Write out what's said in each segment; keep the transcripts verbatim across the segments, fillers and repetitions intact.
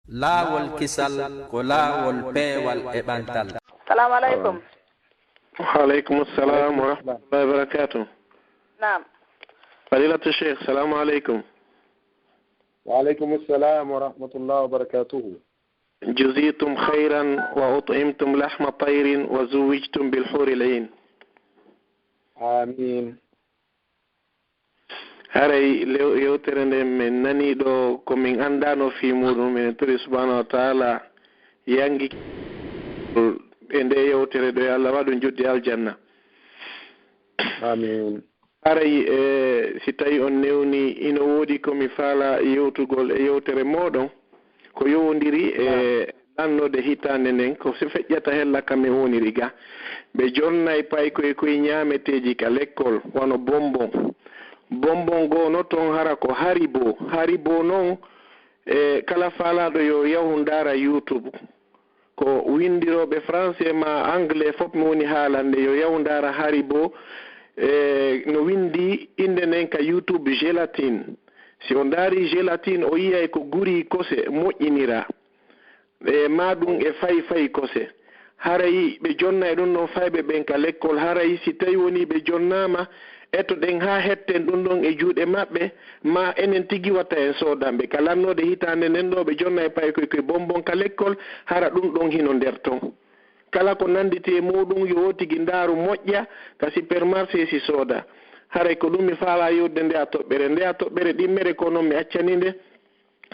Laawol kisal ko laawol peewal e ɓantal. Salaamu aleykum. Wa aleykum salaam wa rahmatullahi wa barakaatuh. Naam. Fadilatu Sheikh, salaamu aleykum. Wa aleykum salaam wa rahmatullahi wa barakaatuh. Juzitum khayran wa ut'imtum lahma tayrin wa zuwijtum bil huril ayn. Amin. Haray lew-, yewtere nden min nanii ɗoo ko min anndaano fii muuɗum, minen tori subhaanahu wa taala yanngi e ndee yewtere ɗoo, yo Allah waɗu njoddi aljanna. Amin. Haray, eh, si tawii on newnii, ino woodi ko mi faalaa yewtugol e yewtere mooɗon, ko yowondiri e Naam. lannoode hitaande nden, ko si feƴƴata hella ka mi woniri ga. Ɓe jonnay paykoy koy ñaameteeji ka lekkol, wano bonbon. Bonbon goo no ton hara ko Haribo. Haribo non, e kala faalaaɗo yo yahu ndaara YouTube. Ko winndirooɓe français maa anglais fof mi woni haalande, yo yahu ndaara Haribo, e no winndi innde nden ka YouTube, gélatine. Si o ndaari gélatine, o yi'ay ko guri kose moƴƴiniraa. E maa ɗum e fay fay kose. Haray ɓe jonna e ɗum ɗon fayɓe ɓen ka lekkol. Haray si tawi wonii ɓe jonnaama, etoɗen haa hetten ɗum ɗon e juuɗe maɓɓe, maa enen tigi wata en soodan ɓe. Ka lannoode hitaande nden ɗoo, ɓe jonna e paykoy koy bonbon ka lekkol, hara ɗum ɗon hino nder ton. Kala ko nannditi e muuɗum, yo o tigi ndaaru moƴƴa ka supermarché si sooda. Haray ko ɗum mi faalaa yewtude nde a toɓɓere. Nde a toɓɓere ɗimmere ko non mi accani nde.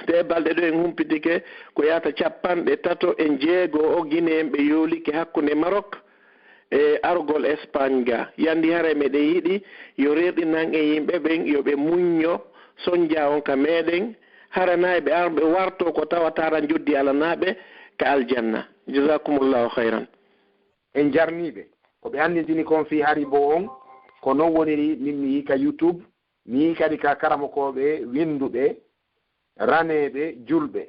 Ɗee balɗe ɗoo en humpitike ko yaata capanɗe tato e jeego o Gineen ɓe yoolike hakkunde Marok e argol Espaañ ga. Yanndi haray meɗen yiɗi yo reerɗinan en yimɓe ɓen, yo ɓe muñño sonjaa on ka meɗen, hara na e ɓe ar-, ɓe wartoo ko tawata aran njoddi alanaa ɓe ka aljanna. Jazakumullahu khayran. En jarnii ɓe. Ko ɓe anndintini kon fii Haribo on, ko non woniri min mi yi'i ka YouTube, mi yi'i kadi ka karamokooɓe winnduɓe, raneeɓe, julɓe.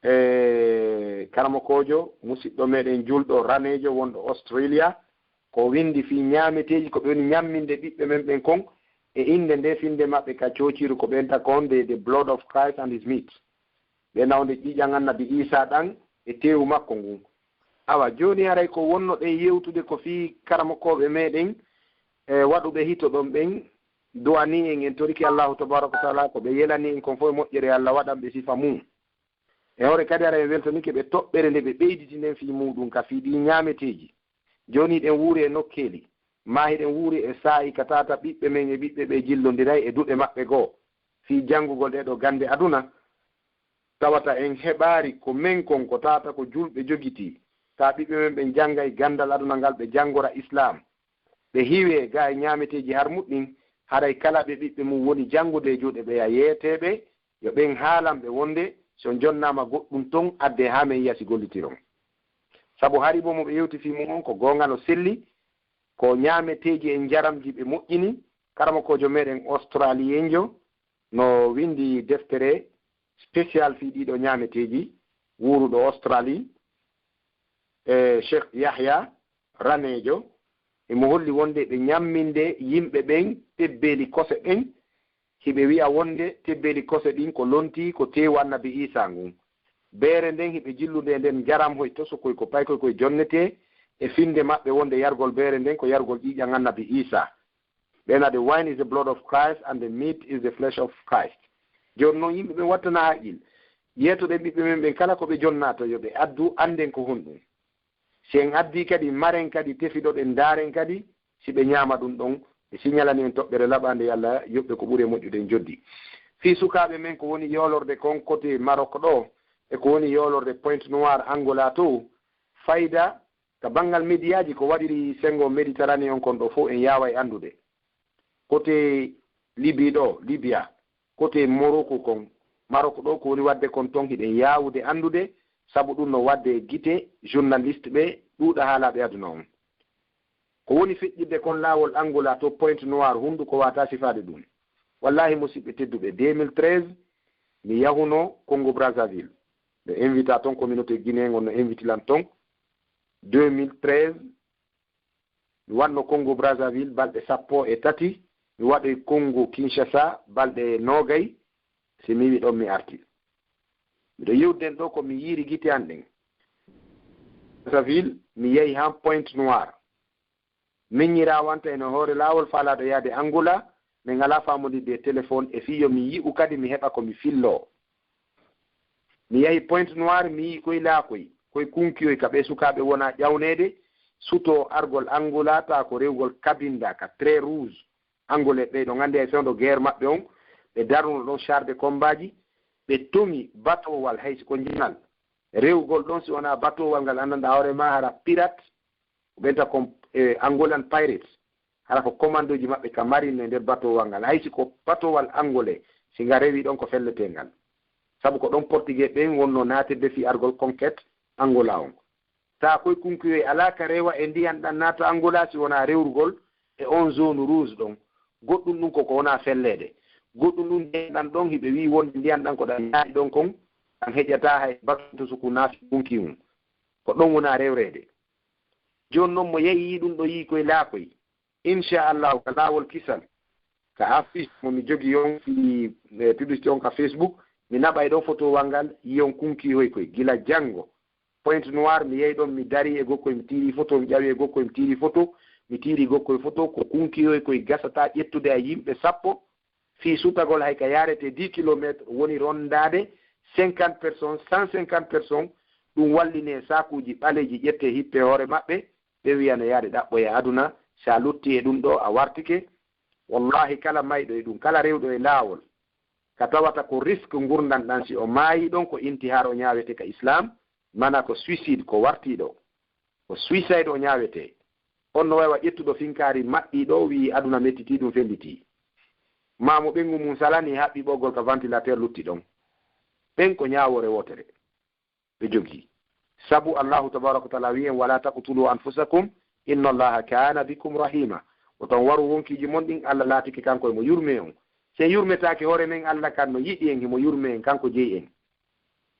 E karamokoojo, musiɗɗo meɗen julɗo, raneejo wonɗo Australia, ko winndi fii ñaameteeji ko ɓe woni ñamminde ɓiɓɓe men ɓen kon, e innde nde finnde maɓɓe ka coociiru ko ɓe wonta kon, the, the blood of Christ and his meat. Ɓe nawde ƴiiƴan Annabi Iisaa ɗan e teewu makko ngun. Awa, jooni haray ko wonnoɗen yewtude ko fii karamokooɓe meɗen, e waɗuɓe hito ɗon ɓen, du'anii en, en torike Allaahu tabaaraka wa ta'aalaa ko ɓe yelanii en kon fof e moƴƴere, Alla waɗan ɓe sifa mum. E hoore kadi, hara en weltanike ɓe toɓɓere nde ɓe ɓeyditi nden fii muuɗum ka fii ɗii ñaameteeji. Jooni hiɗen wuuri e nokkeeli, maa hiɗen wuuri e saa'i ka tawata ɓiɓɓe men e ɓiɓɓe ɓe jillondiray e duɗe maɓɓe goo fii janngugol ɗee ɗoo gannde aduna. Tawata en heɓaali ko men kon ko tawata ko julɓe jogitii, taa ɓiɓɓe men ɓen janngay ganndal aduna ngal, ɓe janngora Islaam. Ɓe hiwee gaa e ñaameteeji harmuɗi ɗin, haray kala ɓe ɓiɓɓe mum woni janngude e juuɗe ɓeya yeetee ɓe, yo ɓen haalan ɓe wonde si on jonnaama goɗɗum ton, addee haa men yi'a si gollitiron. Sabu Haribo mo ɓe yewti fii mun on ko goonga, no selli, ko ñaameteeji e njaramji ɓe moƴƴini. Karamokoojo meɗen Australiyenjo no winndi deftere spécial fii ɗii ɗoo ñaameteeji, wuuruɗo Australie, e Cheikh Yahya, raneejo, himo holli wonde ɓe ñamminde yimɓe ɓen tebbeeli kose ɗen, hiɓe wi'a wonde tebbeeli kose ɗin ko lontii ko teewu Annabi Iisaa ngun. Beere nden hiɓe jillude e nden njaram hoy tosokoy ko paykoy koy jonnetee e finnde maɓɓe wonde yargol beere nden ko yargol ƴiiƴan Annabi Iisaa. Ɓen na, "The wine is the blood of Christ and the meat is the flesh of Christ." Jooni non yimɓe ɓen wattanaa haqqil. Yeetoɗen ɓiɓɓe men ɓen kala ko ɓe jonnata yo ɓe addu, annden ko honɗum. Si en addii kadi, maren kadi, tefidoɗen, ndaaren kadi si ɓe ñaama ɗum ɗon. Ɓe siñalani en toɓɓere laɓaande, yo Alla yoɓ ɓe ko ɓuri e moƴƴude en joddi. Fii sukaaɓe men ko woni yoolorde kon kote Marok ɗoo, e ko woni yoolorde Pointe Noire Angola to, fayda ka banngal mediyaaji ko waɗiri senngo Méditerranée on kon ɗoo fow en yaaway anndude. Kote Libi ɗoo, Libya, kote Moroko kon, Marok ɗoo ko woni waɗde kon ton hiɗen yaawude anndude, sabu ɗum no waɗde e gite journaliste ɓe ɗuuɗa haalaaɓe aduna on. Ko woni feƴƴirde kon laawol Angola to Pointe Noire, hunnduko waataa sifaade ɗum. Wallaahi, musiɓɓe tedduɓe, deux mille treize, mi yahuno Congo Brazzaville. Ɓe invita ton, communauté guinéen on no inviti lan ton. Deux mille treize, mi waɗno Congo Brazzaville balɗe sappo e tati, mi waɗoy Congo Kinshasa balɗe noogay, si mi wi ɗon mi arti. Miɗo yewtiden ɗoo ko mi yiiri gite an ɗen. Brazzaville, mi yahi han Pointe Noire. Miñiraa wanta eno hoore laawol faalaaɗo yaade Angola, min alaa faamondirde e telefon e fii yo mi yi'u kadi mi heɓa ko mi filloo. Mi yahi Pointe Noire, mi yi'i koy laakoy, koy kunkiyoy ka ɓee sukaaɓe wonaa ƴawneede, sutoo argol Angola, taa ko rewgol Cabinda ka Très Rouge. Angolais ɓe ɗon anndi hay fewndo guerre maɓɓe on, ɓe darnuno ɗon char de combat ji, ɓe toŋi batowal hay si ko njanal. Rewgol ɗon si wonaa batowal ngal anndanɗaa hoore maa hara pirate, ɓenta kon e Angolan Pirates, hara ko komandooji maɓɓe ka marine e nder batowal ngal. Hay si ko batowal angolais, si nga rewi ɗon ko felletee ngal. Sabu ko ɗon Portugais ɓen wonno naatirde fii argol conquête Angola on. Taa koy kunkuyoy alaa ka rewa e ndiyan ɗan naata Angola si wonaa rewrugol e on zone rouge ɗon. Goɗɗun ɗun ko ko wonaa felleede. Goɗɗun ɗun ndiyan ɗan ɗon hiɓe wi'i wonde ndiyan ɗan ko ɗan yaari ɗon kon, ɗan heƴataa hay batuntu suku naafi kunki un. Ko ɗon wonaa rewreede. Jooni non mo yeyi ɗun ɗo yi'i koy laakoy. Insha Allahu ka laawol kisal, ka affiche mo mi jogi on fii, eh, publicité on ka Facebook, mi naɓay ɗon fotowal ngal, yi'on kunki hoy koy. Gila janngo, Pointe Noire, mi yehi ɗon, mi darii e gokkoy, mi tiirii foto, mi ƴawi e gokkoy, mi tiirii foto, mi tiirii gokkoy foto, ko kunki hoy koy gasataa ƴettude hay yimɓe sappo, fii sutagol hay ka yaarete dix kilomètres woni rondaade cinquante personnes, cent cinquante personnes, ɗun wallinee saakuuji ɓaleeji ƴettee hippee hoore maɓɓe, ɓe wi'a no yaade ɗaɓɓoya aduna, si a lutti e ɗun ɗoo a wartike, wallahi kala mayɗo e ɗun, kala rewɗo e laawol, ka tawata ko risque ngurndan ɗan si o maayi ɗon ko intihaar o ñaawete ka Islam, mana ko suicide ko wartii ɗoo. Ko suicide o ñaawetee. On no way wa ƴettuɗo finkaari maɓɓii ɗoo, wi'i aduna mettitii ɗun fellitii. Maa mo ɓengu mun salanii haɓɓi ɓoggol ka ventilateur lutti ɗon. Ɓen ko ñaawoore wootere ɓe jogii. Sabu Allahu tabaraka wa taala wi'i en, "Wala taqtulu anfusakum, inna Allaha kana bikum rahima." Woto on waru wonkiiji mon ɗin, Alla laatike kanko himo yurmee on. Si en yurmetaake hoore men, Alla kan no yiɗi en, himo yurmee en, kanko jeyi en.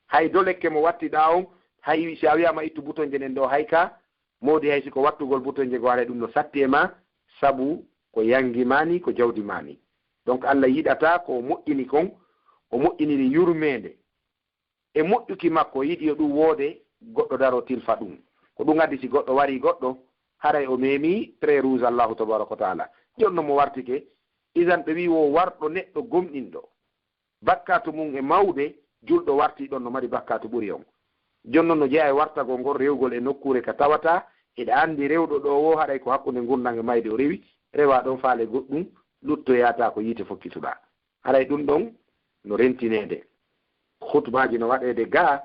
Hay dolekke mo wattiɗaa on, hay si a wi'aama ittu butonje ɗen ɗoo, hay ka moodi hay si ko wattugol butonje goo, haray ɗun no satti e maa, sabu ko yangi maa ni, ko jawdi maa ni. Donc Alla yiɗataa ko o moƴƴini kon, o moƴƴiniri yurmeende. E moƴƴuki makko, yiɗi yo ɗun woode, goɗɗo daroo tilfa ɗun. Ko ɗun addi si goɗɗo warii goɗɗo, haray o meemii très rouge Allahu tabaraka wa taala. Jooni non mo wartike, idan ɓe wi'i wo warɗo neɗɗo gomɗinɗo. Bakkaatu mun e mawde, julɗo wartii ɗon no mari bakkaatu ɓuri on. Jooni non no jeyaa e wartagol ngol rewgol e nokkuure ka tawata hiɗa anndi rewɗo ɗoo woo haray ko hakkunde ngurndan e mayde o rewi, rewaa ɗon faale goɗɗun, luttoyataa ko yiite fokkituɗaa. Haray ɗun ɗon no rentineede. Khutbaaji no waɗeede gaa,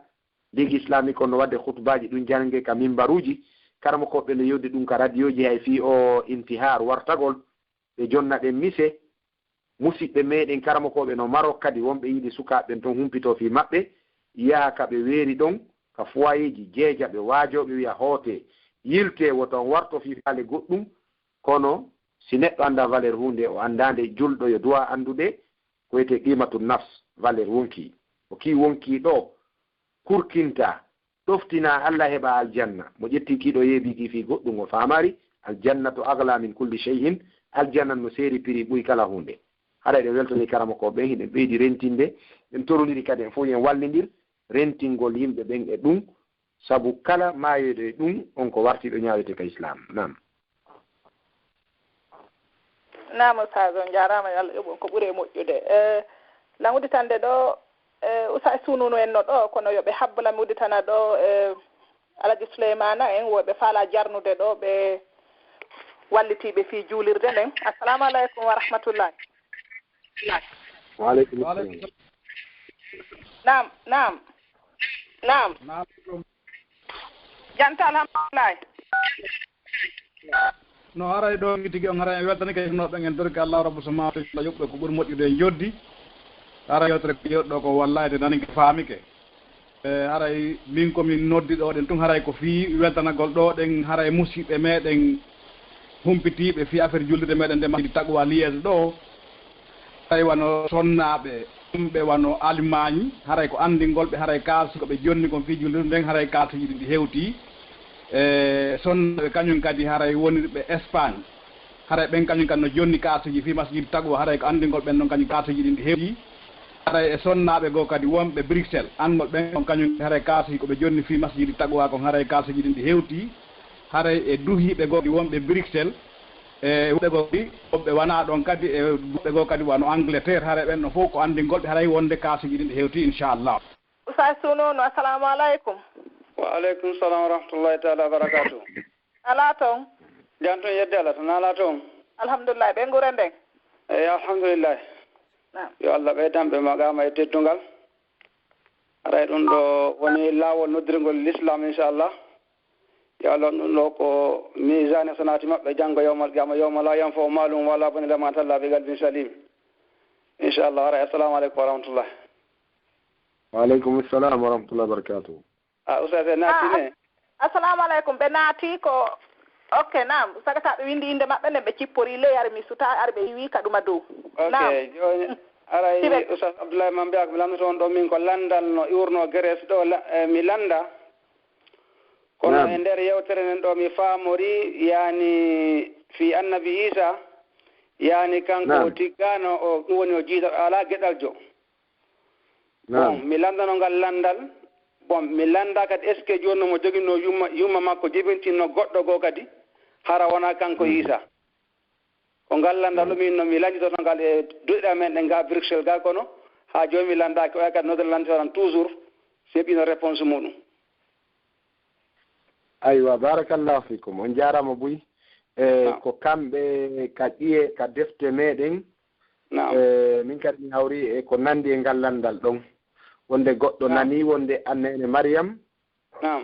Ligue Islamique on no waɗde khutbaaji ɗun jannge ka mimbaruuji, karamokooɓe no yewdi ɗun ka radiyooji hay fii oo intihaar wartagol, ɓe jonna ɗen mise, musiɓɓe meɗen karamokooɓe no Marok kadi wonɓe yiɗi sukaaɓe ɓen ton humpitoo fii maɓɓe, yaha ka ɓe weeri ɗon, ka foyeeji jeejaɓe waajooɓe wi'a hootee, yiltee wota on warto fii faale goɗɗun, kono si neɗɗo anndaa valeur huunde, o anndaa nde julɗo yo duwaa anndude, ko wi'etee qiimatu nafs, valeur wonkii. Ko kii wonkii ɗoo, kurkinta, ɗoftina Alla heɓa aljanna. Mo ƴetti kii ɗoo yeebii kii fii goɗɗun o faamaari, aljannatu agla min kulli shay'in, aljanna no seeri piri ɓuri kala huunde. Haray ɗen weltanii karamokooɓe ɓen, hiɗen ɓeydi rentinde, en torondiri kadi en fow yo en wallindir rentingol yimɓe ɓen e ɗun, sabu kala maayoyɗo e ɗun, on ko wartiiɗo ñaawete ka Islam. Naam. Naam, Ustaaz, on njaaraama, yo Allah yoɓu on ko ɓuri e moƴƴude. Eh, lan udditande ɗoo, eh, Ustaaz Sununu en no ɗoo, kono yo ɓe habbo lan mi udditana ɗoo, eh, Alaji Suleymaana en, wo ɓe faalaa jarnude ɗoo, ɓe wallitiiɓe fii juulirde nden. Assalaamu aleykum wa rahmatullahi. Wa aleykum salam. Naam, naam. Naam. Janta, alhamdulillahi. No haray ɗoo tigi on, haray en weltanike hirnooɓe en, en torike Allahu Rabbu Subhaanahu wa Ta'aala yoɓɓe ko ɓuri moƴƴude en joddi. Haray yewtere ko yewɗo ko wallahi de nanike faamike. E haray min ko min noddi ɗoo ɗen tun haray ko fii weltanagol ɗoo ɗen haray musiɓɓe meɗen humpitiiɓe fii affaire jullirde meɗen nde Masjidi Taqwa Liège ɗoo. Haray wano sonnaaɓe, ɗum ɓe wano Almaañ, haray ko anndingol ɓe, haray kaalisi ko ɓe jonni kon fii jullirde nden, haray kaalisiiji ɗin ɗi hewtii. E sonnaaɓe kañum kadi haray wonirɓe Espagne, haray ɓen kañum kadi no jonni kaalisiiji fii Masjidi Taqwa, haray ko anndingol ɓen non kañum kaalisiiji ɗin ɗi hewtii. Haray e sonnaaɓe goo kadi wonɓe Bruxelles, anngol ɓen on kañum haray kaasii ko ɓe jonni fii masiidi taqwa kon, haray kaasiji ɗin ɗi hewtii. Haray e duhiiɓe goo kadi wonɓe Bruxelles, e woɓɓe goo kadi, woɓɓe wanaa ɗon kadi, e woɓɓe goo kadi wano Angleterre, haray ɓen ɗon fow ko anndingol ɓe haray wonde kaasiji ɗin ɗi hewtii, inchallah. Oustaz Sununu, assalamu alaikum. Wa alaikum salam wa rahmatullahi ta'ala wa barakatuh. Alaa ton? Jam ton, yedde Allah, tan alaa ton? Alhamdulillah, ɓe ngure nden? Eyi, alhamdulillah. Naam. Yo Allah ɓeydan ɓe maqaama e teddungal. Haray ɗum ɗo woni laawol noddirgol Lislaam, inchallah. Yo Allah ɗum ɗo ko miisaani hasanati maɓɓe janngo yawmal qiyama, yawma la yanfa'u malun wala banun illa man ata Allah bi qalbin salim. Inchallah, haray, assalamu alaikum wa rahmatullah. Wa alaikum assalam wa rahmatullahi wa barakatuh. Ah, Oustaz, en naati ne? Assalamu alaikum. Ɓe naati ko, ok, naam. Sagata ɓe windi innde maɓɓe nden ɓe cippori ley, ari mi suta, ari ɓe wi ka ɗuma dow. Ok, naam. Jooni, aray, Oustaz Abdoulaye Mambiak, mi lanndotoo on ɗo, min ko lanndal no iwrunoo Grèce ɗo, la-, eh, mi lannda. Kono e nder yewtere nden ɗo mi faamori, yani, fii Annabi Iisa, yani, kanko o tiggaano, o, ɗum woni o jiida, o alaa geɗaljo. Bon, mi lanndano ngal lanndal. Bon, mi lannda kadi, est-ce que jooni no mo joginno yumma, yumma makko jibintinno goɗɗo goo kadi, hara wonaa kanko Iisa? Ko ngal lanndal ɗum min no mi lannditoto ngal e duɗe amen ɗen ga Bruxelles ga, kono haa jooni mi lanndaaki, oya kadi nodere lannditoran toujours, si heɓino réponse muɗum. Aywa, barakallahu fikum. On jaaraama buy. E, ko kamɓe ka ƴiye, ka defte meɗen. Naam. E, min kadi mi hawri e ko nandi e ngal lanndal ɗon. Wonde goɗɗo nani wonde an neene Mariyam,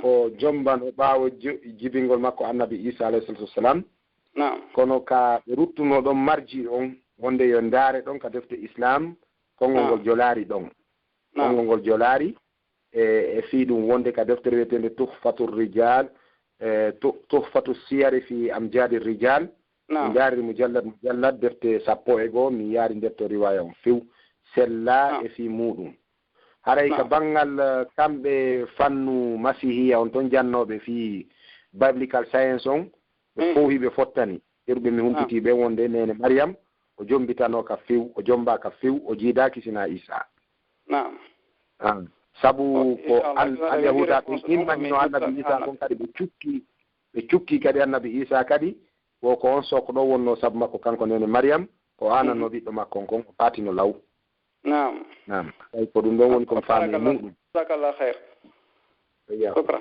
o jombano ɓaawo jo-, jibingol makko Annabi Iisa alayhi salatu wassalam. Naam. Kono ka ɓe ruttuno ɗon marji on, wonde yo ndaare ɗon ka defte Islam, konngol ngol jolaari ɗon. Konngol ngol jolaari, e, e fii ɗum wonde ka deftere wi'eteende Tuhfatur Rijal, e, Tu-, Tuhfatu Siyari fi Amjadi Rijal. Mi ndaariri mujallad, mujallad, defte sappo e goo, mi yaari nder to riwaya on few. Sella e fii muuɗum. Haray ka banngal, eh, kamɓe fannu masihiya on ton jannooɓe fii biblical science on, ɓe fow hiɓe fottani. Iruɓe mi humpitii ɓen wonde neene Mariyam, o jombitanoo ka few, o jombaaka few, o jiidaaki sinaa Iisaa. Naam. Ah, sabu ko al-, Alyahuuda ɓen immanino Annabi Iisaa kon kadi ɓe cukki, ɓe cukki kadi Annabi Iisaa kadi, wo ko on sokɗo wonnoo sabu makko kanko neene Mariyam, o aanannoo ɓiɗɗo makko on kon, o faatino law. Naam. Naam. Tawi ko ɗum ɗon woni kon faami e muuɗum. Jazakallah khair. Shukran.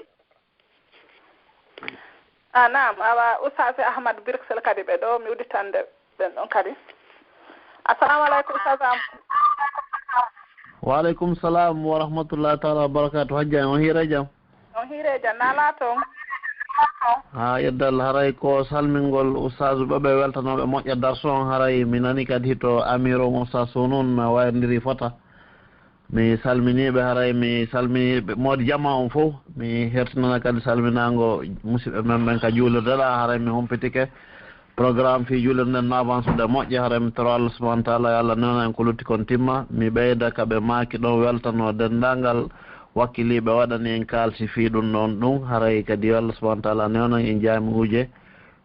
Ah, naam, awa, Oustaz Ahmad Bruxelles kadi ɓe ɗo, mi udditande ɓen ɗon kadi. Assalamu alaikum, Oustaz Ahmad. Wa alaikum salam wa rahmatullahi ta'ala wa barakatuh. Hajja, on hiire jam? On hiire jam, na alaa ton? Haa yeddal, haray ko salmingol Oustaz ɓe, ɓe weltanooɓe moƴƴa darsu on, haray mi nani kadi hito Amir on Oustaz Sunun na wayrindiri fota. Mi salminii ɓe, haray mi salminii ɓe moodi jamaa on fow. Mi hertinana kadi salminaango musiɓɓe men ɓen ka juulirde ɗa, haray mi humpitike. Programme fii juulirde nden no avansude moƴƴa, haray mi toro Allah subhanahu wa ta'ala yo Allah newna en ko lutti kon timma. Mi ɓeyda ka ɓe maaki ɗon weltanoo denndaangal wakkiliiɓe waɗani en kaalsi fii ɗum ɗon ɗum, haray kadi yo Allah subhanahu wa ta'ala newnan en jaami'uuje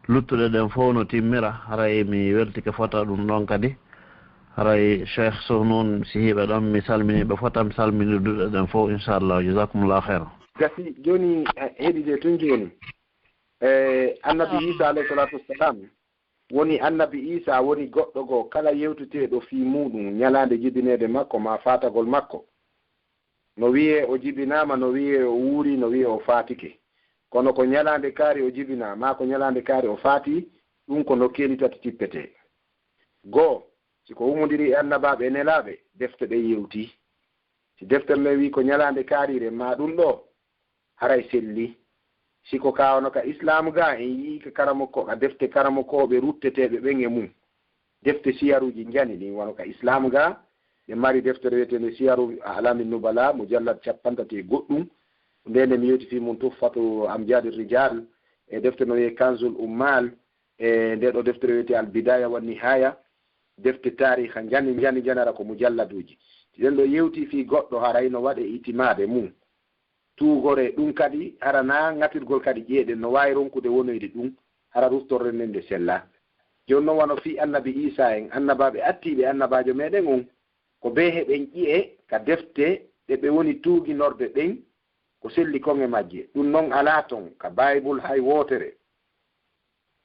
luttuɗe ɗen fow no timmira, haray mi weltike fota ɗum ɗon kadi. Haray Cheikh Sow non, si hiɓe ɗon, mi salmini ɓe fota, mi salmini duɗe ɗen fow, inchallah. Jazakumullahu khairan. Gasi, jooni, eh, heɗide tun jooni. Eh, Annabi Isa alayhi salatu wassalam, woni Annabi Isa, woni goɗɗo goo, kala yewteteeɗo fii muuɗum, ñalaande jibineede makko, maa faatagol makko. No wi'ee o jibinaama, no wi'ee o wuuri, no wi'ee o faatike. Kono ko ñalaande kaari o jibinaa, maa ko ñalaande kaari o faati, ɗum ko nokkeeli tati tippetee. Goo, si ko humondiri e annabaaɓe e nelaaɓe, defte ɗen yewtii. Si deftere nden wi'i ko ñalaande kaariire, maa ɗum ɗoo, haray sellii. Si ko ka wano ka Islaamu gaa, en yi'ii ka karamoko, ka defte karamokooɓe rutteteeɓe ɓen e mum. Defte siyaruuji njani ɗin, wano ka Islaamu gaa, ɓe mari deftere wi'eteende Siyaru A'lamin Nubala, mujallad cappanɗe tati e goɗɗum. Nde nde mi yewti fii mum Tuhfatu Amjadi Rijal, e defte no wi'ee Kanzul Ummal, e nde ɗoo deftere wi'etee Al Bidaya wa Nihaya, defte taariha njani, njani, njani, hara ko mujalladuuji. Si ɗen ɗoo yewtii fii goɗɗo, haray no waɗee itimaade mum. Tuugoree ɗum kadi, hara naa ŋatirgol kadi ƴeeɗen no waawi ronkude wonoyde ɗum, hara ruttorde nden nde sellaa. Jooni non wano fii Annabi Iisaa en, annabaaɓe attiiɓe annabaajo meɗen on, Ko bee heɓen ƴi'e ka defte ɗe ɓe woni tuuginorde ɗen, ko selli kon e majje. Ɗun non alaa ton ka Baybul hay wootere,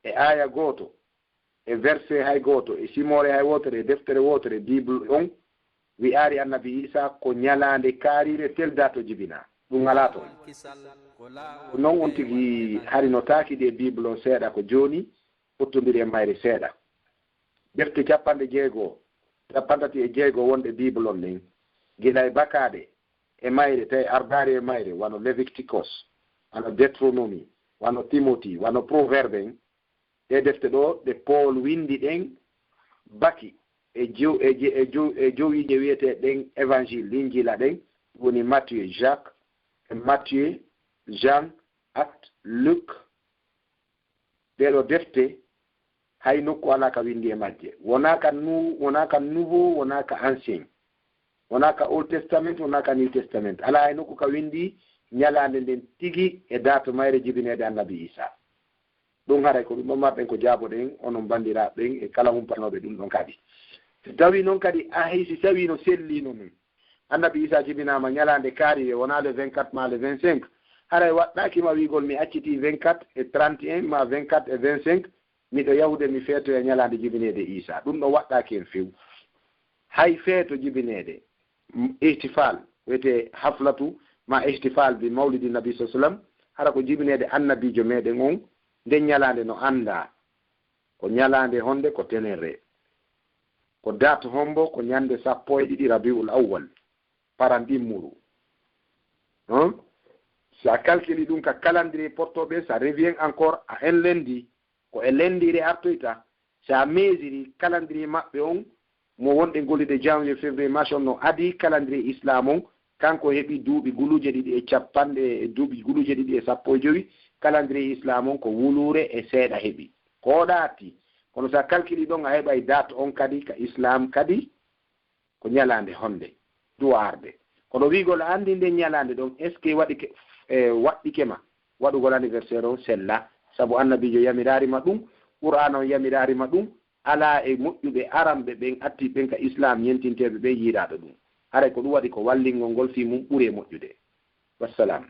e aaya gooto, e verse hay gooto, e simoore hay wootere, e deftere wootere, Bible on wi'aari Annabi Iisaa ko ɲalaande kaariire tel date o jibinaa. Ɗun alaa ton. Ko non on tigi hari no taakidi e Bible on seeɗa ko jooni, fottondiri e mayre seeɗa. Defte cappanɗe jeego, cappanɗe tati e jeego wonɗe Bible on ɗen, gila e bakaaɗe e mayre, tawi ardaari e mayre, wano Leviticus, wano Deuteronomy, wano Timothy, wano Proverbe en, ɗee defte ɗoo ɗe Paul winndi ɗen baki e jow-, e je-, e jow-, e jowiije wi'eteeɗe ɗen Évangile, Linjiila ɗen, woni Matthieu, Jacques, e Matthieu, Jean, Acte, Luc, Ɗee ɗoo defte, hay nokku alaa ka winndi e majje. Wonaa ka nou-, wonaa ka Nouveau, wonaa ka Ancien. Wonaa ka Old Testament, wonaa ka New Testament. Alaa hay nokku ka winndi ɲalaande nden tigi e date mayre jibineede Annabi Iisaa. Ɗun haray ko ɗun ɗon marɗen ko jaaboɗen, onon banndiraaɓe ɓen e kala humpanooɓe ɗun ɗon kadi. Si tawii non kadi, a hay si tawii no sellii non, Annabi Iisaa jibinaama ɲalaande kaariire, wonaa le vingt-quatre maa le vingt-cinq. Haray waɗɗaaki ma wi'ugol mi accitii vingt-quatre e trente et un maa vingt-quatre e vingt-cinq, miɗo yahude mi feetoya ɲalaande jibineede Iisaa. Ɗun ɗon waɗɗaaki en few. Hay feeto jibineede, m-, ihtifaal, wi'etee haflatu maa ihtifaal bi mawlidi Nabi sallallaahu alayhi wa sallam, hara ko jibineede Annabiijo meɗen on, nden ɲalaande no anndaa. Ko ɲalaande honde? Ko tenerre. Ko date hombo? Ko ɲande sappo e ɗiɗi Rabiul Awwal, paran ɗimmuru. Hum? Si a calculi ɗun ka calendrier porto ɓe, ça revient encore à un lundi. Ko e lundi ɗe artoyta. Si a mesuri calendrier maɓɓe on, mo wonɗen gollude janvier, février, mars on no adii calendrier islam on, kanko heɓi duuɓi guluuje ɗiɗi e capanɗe, duuɓi guluuje ɗiɗi e sappo e jowi, calendrier islam on ko wuluure e seeɗa heɓi. Ko o ɗaati, kono si a calculi ɗon, a heɓay date on kadi ka islam kadi, ko ɲalaande honde, duwa arde. Kono wi'ugol a anndi nden ɲalaande ɗon, est-ce que waɗike, e, waɗɗike ma waɗugol anniversaire on? Sella, sabu Annabiijo yamiraari ma ɗun, Qur'aana on yamiraari ma ɗun, alaa e moƴƴuɓe aranɓe ɓen, attiiɓe ɓen ka Islaam, ɲentinteeɓe ɓen, yi'iraaɗo ɗun. Haray ko ɗun waɗi ko wallingol ngol fii mun ɓuri e moƴƴude. Wassalam.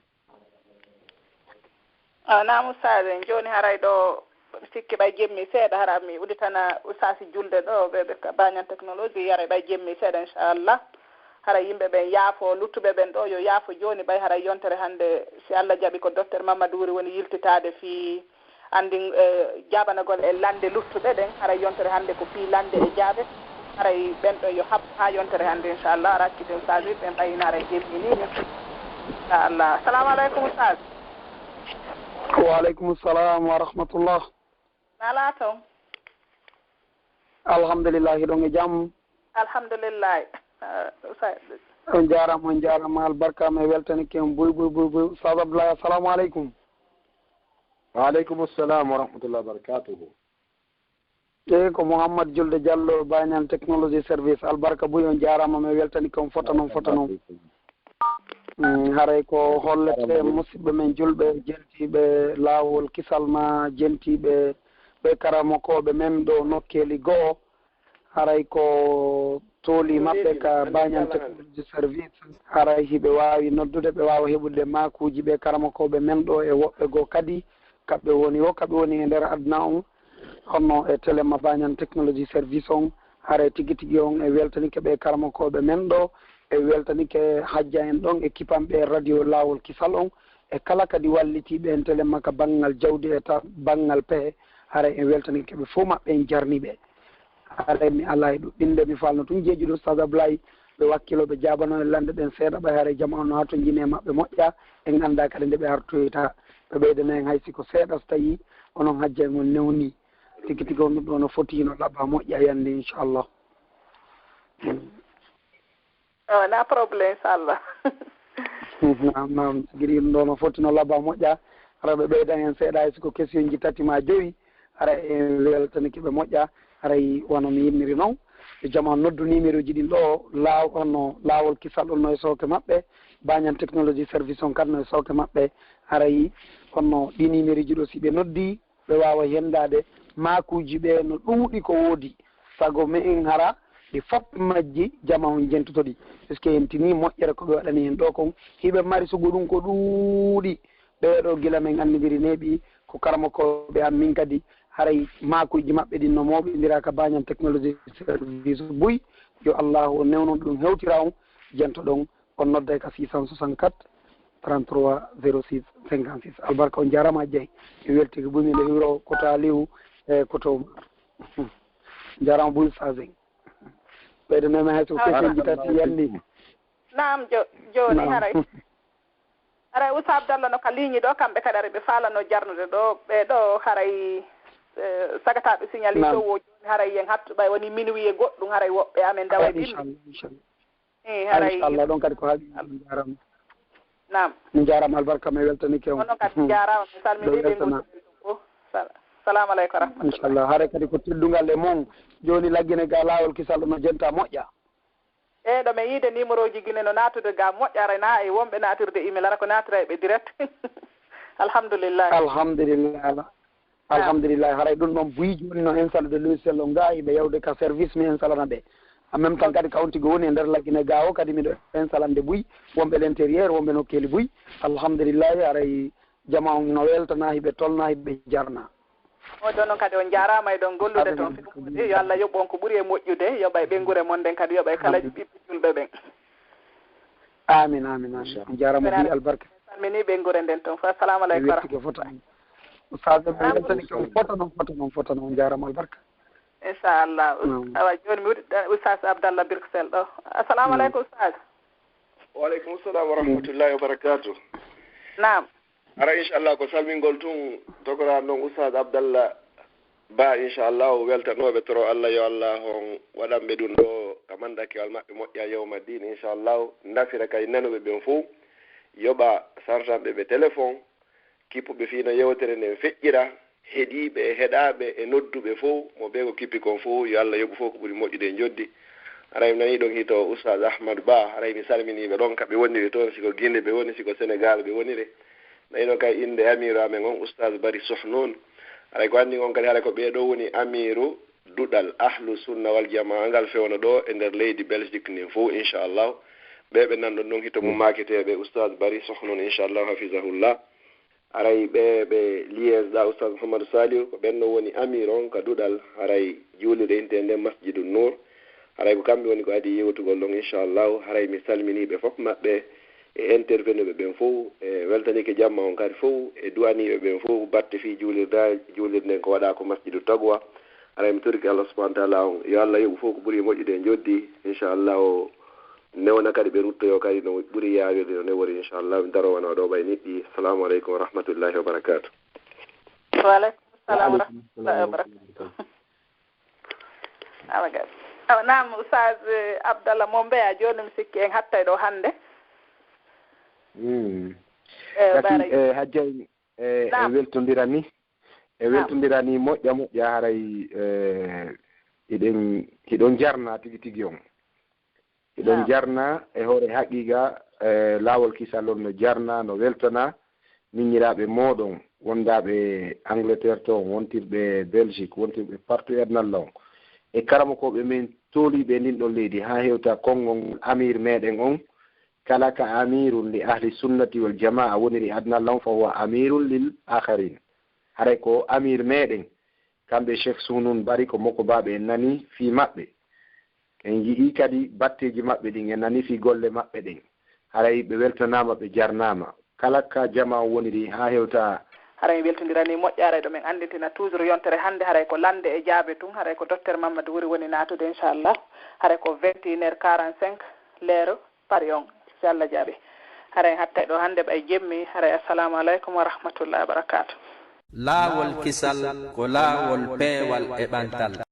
Ah, naam, Ustaaz, en jooni haray ɗoo, mi sikki ɓay jemmi seeɗa, hara mi uditana Ustaaz julde ɗoo, ɓe, ɓe ka Banyan Technology, haray ɓay jemmi seeɗa, inchallah. Hara yimɓe ɓen yaafo, luttuɓe ɓen ɗoo yo yaafo jooni, ɓay hara yontere hannde, si Allah jaɓi, ko Docteur Mamadou Wuri woni yiltitaade fii anndin, eh, jaabanagol e lannde luttuɗe ɗen, haray yontere hannde ko fii lannde e jaabe. Haray ɓen ɗon yo haɓ haa yontere hannde, inchallah. A rakkiti Ustaaz, ɓen ɓay ina haray jemminii. Inchallah. Assalamu aleykum, Ustaaz. Wa aleykum salam wa rahmatullah. Nalaa ton? Alhamdulillahi, ɗon e jam. Alhamdulillahi. Ah, Ustaaz. On jaaraama, on jaaraama, albarkaama, e weltanike on buy, buy, buy, buy. Ustaaz Abdoulaye, assalamu aleykum. Wa aleykum salam wa rahmatullahi wa barakatuhu. Eey, ko Mouhammad Julde Diallo, Banyan Technology Service. Albarka buy, on jaaraama, mi weltanike on fota non, fota non. Mm, haray ko hollete musidɓe men julɓe, jentiiɓe laawol kisal maa, jentiiɓe ɓe karamokooɓe men ɗo nokkeeli go'o. Haray ko tooli maɓɓe ka Banyan Technology Service. Haray hiɓe waawi noddude, ɓe waawa heɓude maakuuji ɓe karamokooɓe men ɗo e woɓɓe goo kadi. Kaɓe woni o, kaɓe woni e nder aduna on, honno e télé ma Banyan Technology Service on. Haray tigi tigi on e weltanike ɓe karamokooɓe men ɗo, e weltanike hajja en ɗon e kipanɓe radio Laawol Kisal on, e kala kadi wallitiiɓe en télé ma ka banngal jawdi e ta banngal pehe. Haray en weltanike ɓe fow maɓɓe, en jarni ɓe. Haray mi alaa e ɗuɗɗinde, mi faalno tun jeejude Ustaaz Ablaay, ɓe wakkilo, ɓe jaabano en lande ɗen seeɗa, ɓay haray jama on no hatonjini e maɓɓe moƴƴa, en anndaa kadi nde ɓe artoyta, ɓe ɓeydana en hay si ko seeɗa, so tawii onon hajja en on newnii. Tigi tigi on ɗun ɗoo no foti, no laaɓa moƴƴa yande, inchallah. Oh, na problème, inchallah. Naam, naam, tigi tigi ɗun ɗoo no foti, no laaɓa moƴƴa, hara ɓe ɓeydan en seeɗa, hay si ko kesiyonji tati maa jowi, hara en weltanike ɓe moƴƴa, haray wano mi yinniri non. Yo jama noddu numéroji ɗin ɗoo, laaw-, on no Laawol Kisal on no e sooke maɓɓe, Banyan Technology Service on kadi no e sooke maɓɓe, haray on no ɗi numéroji ɗoo si ɓe noddi, ɓe waawa henndaade maakuuji ɓe no ɗuuɗi ko woodi. Sago me'en hara Ɗi fof majji jama on jentoto ɗi. Puisque en tinii moƴƴere ko ɓe waɗani en ɗoo kon, hiɓe mari sugu ɗum ko ɗuuɗi. Ɓee ɗoo gila men anndindiri neeɓi ko karamokooɓe am min kadi, haray maakuuji maɓɓe ɗin no mooɓindiraa ka Baañan Technology Service buy. Yo Allaahu on newnon ɗum hewtira on, jento ɗon, on nodday ka six cent soixante-quatre, trente-trois, zéro six, cinquante-six. Albarka on jaaraama Jeey. Mi weltii ko buy mi nde hiwro koto Aliou e koto Umar. Jaaraama buy Sazen. Ɓeyde mema hay so Awa, question ji tati yanni. Naam, jo-, jooni Naam. haray. Haray Usa Abdallah no ka ligne ɗo, kamɓe kadi haray ɓe faalano jarnude ɗo, ɓe ɗo haray, eh, sagataaɓe signal Naam. Ɗo wo jooni haray yen hattu ɓay woni minuit e goɗɗum haray woɓɓe amen dawa Haray bimbi. Inchallah, inchallah. Eh, Ah, haray inchallah, ɗon kadi ko haali, on jaaraama. Naam. On jaaraama, albarka, mi weltanike on. Onon kadi jaaraama, mi salminii Ɗo ɓe weltana. Ngol fof. Sal-, salamu aleykum wa rahmatullah. Inchallah, haray kadi ko teddungal e mon. Jooni laggine ga laawol kisal no jenta moƴƴa. E ɗo mi yiide numéro ji Gine no naatude ga moƴƴa, haray na e wonɓe naatirde email, hara ko naatira e ɓe direct. Alhamdulillah. Alhamdulillah. Alhamdulillah, haray ɗum ɗon buy jooni no installe de logiciel on ga, hiɓe yawde ka service mi installana ɓe. En même temps kadi ka on tigi woni e nder laggine ga o, kadi miɗo installande buy, wonɓe l'intérieur, wonɓe nokkeeli buy. Alhamdulillah, haray jama on no weltana, hiɓe tolna, hiɓe jarna. On ɗon on kadi on jaaraama e ɗon gollude Amin. Toon. Yo Allah yoɓ on ko ɓuri e moƴƴude, yoɓa e ɓeynguure mon nden kadi, yoɓa e kala Amin. Ɓiɓɓe julɓe ɓen. Amin, amin, amin. Inchallah. On jaaraama buy albarka. Salmini ɓeynguure nden toon. Fa-, assalamu aleykum wa rahmatullahi. Ustaz, mi weltani ko foto non, foto non, foto non. On jaaraama albarka. Inchallah. Mm. Awa, jooni mi wuɗɗi, eh, Ustaz Abdallah Bruxelles ɗo. Assalamu Mm. aleykum, Ustaz. Wa aleykum salam wa rahmatullahi wa barakatuh. Naam. Hara inchallah ko salmingol tun tokoraa non Ustaz Abdallah Ba, inchallah, weltanooɓe toro Allah, yo Allah on waɗan ɓe ɗum ɗo ka mandakewal maɓɓe moƴƴa yawma din, inchallah, nafira kay nanuɓe ɓen fow, yoɓa sartanɓe ɓe téléphone, kippuɓe fii no yewtere nden feƴƴira, heɗiiɓe e heɗaaɓe e nodduɓe fow, mo bee ko kippi kon fow, yo Allah yoɓu fow ko ɓuri moƴƴude e njoddi. Haray mi nanii ɗon hito Ustaz Ahmad Ba, haray mi salminii ɓe ɗon ka ɓe woniri toon, si ko Gine ɓe woni, si ko Senegal ɓe woniri. Nanii ɗon kay innde amiiru amen on, Ustaz Bari Suhnun. Haray ko anndi on kadi, haray ko ɓee ɗoo woni amiiru duɗal Ahlu Sunna wal Jamaa ngal fewndo ɗoo e nder leydi Belgique ndin fow, inchallahu. Ɓee ɓe nanɗon ɗon hito mum maaketeeɓe, Ustaz Bari Suhnun, inchallahu, hafizahullah. Haray ɓe, ɓe Liège ɗa, Ustaz Mouhamadou Saliou, ko ɓen ɗon woni amir on ka duɗal, haray juulirde intee nden Masjidu Nour. Haray ko kamɓe woni ko adii yewtugol ɗon, inchallahu. Haray mi salminii ɓe fof maɓɓe, e intervenuɓe ɓen fow, e weltanike jamma on kadi fow, e du'aniiɓe ɓen fow, batte fii juulirda-, juulirde nden ko waɗaa ko Masjidu Taqwa. Haray mi torike Allah subhanahu wa taala on, yo Allah yoɓu fow ko ɓuri moƴƴude e njoddi, inchallahu. Newna kadi ɓe ruttoyoo kadi no ɓuri yaawirde no newori, inchallah. Mi daroo wano ɗoo ɓay niɗɗi. Assalamu aleykum wa rahmatullahi wa barakatuh. Wa aleykum salam wa rahmatullahi wa barakatuh. Awa gay. Awa, naam, Oustaz, eh, Abdallah Mombe, a jooni mi sikki en hattay ɗoo hannde. Mm. Eh, Kati, Baray. Eh, Hajjay, eh, e Naam. weltondira ni. E Naam. weltondira ni moƴƴa moƴƴa haray, eh, hiɗen, hiɗon jarna tigi tigi on. Hiɗon Naam. jarna e hoore haqiiqa, eh, laawol kisal on no jarna, no weltana, miñiraaɓe mooɗon wondaaɓe Angleterre toon, wontirɓe Belgique, wontirɓe partout e aduna on. E karamokooɓe men tooliiɓe e ndin ɗon leydi, haa hewta konngol ngol amiir meɗen on, kala ka amiirun li ahli sunnati wal jamaa woniri aduna on, fa huwa amiirun lil aakharin. Haray ko amiir meɗen, kamɓe Cheikh Sunun Bari ko mokobaaɓe en nani fii maɓɓe. En yi'ii kadi batteeji maɓɓe ɗin, en nanii fii golle maɓɓe ɗen. Haray ɓe weltanaama, ɓe jarnaama. Kala ka jamaa woniri haa hewta. Haray mi weltondiranii moƴƴa, haray ɗo men anndintina toujours yontere hannde, haray ko lannde e jaabe tun, haray ko Docteur Mamadou Wuri woni naatude, inchallah. Haray ko vingt et une heures quarante-cinq, l'heure Paris on, si Allah jaɓi. Haray hattay ɗo hannde ɓay jemmi, haray assalamu aleykum wa rahmatullahi wa barakatuh. Laawol kisal ko laawol peewal e ɓantal.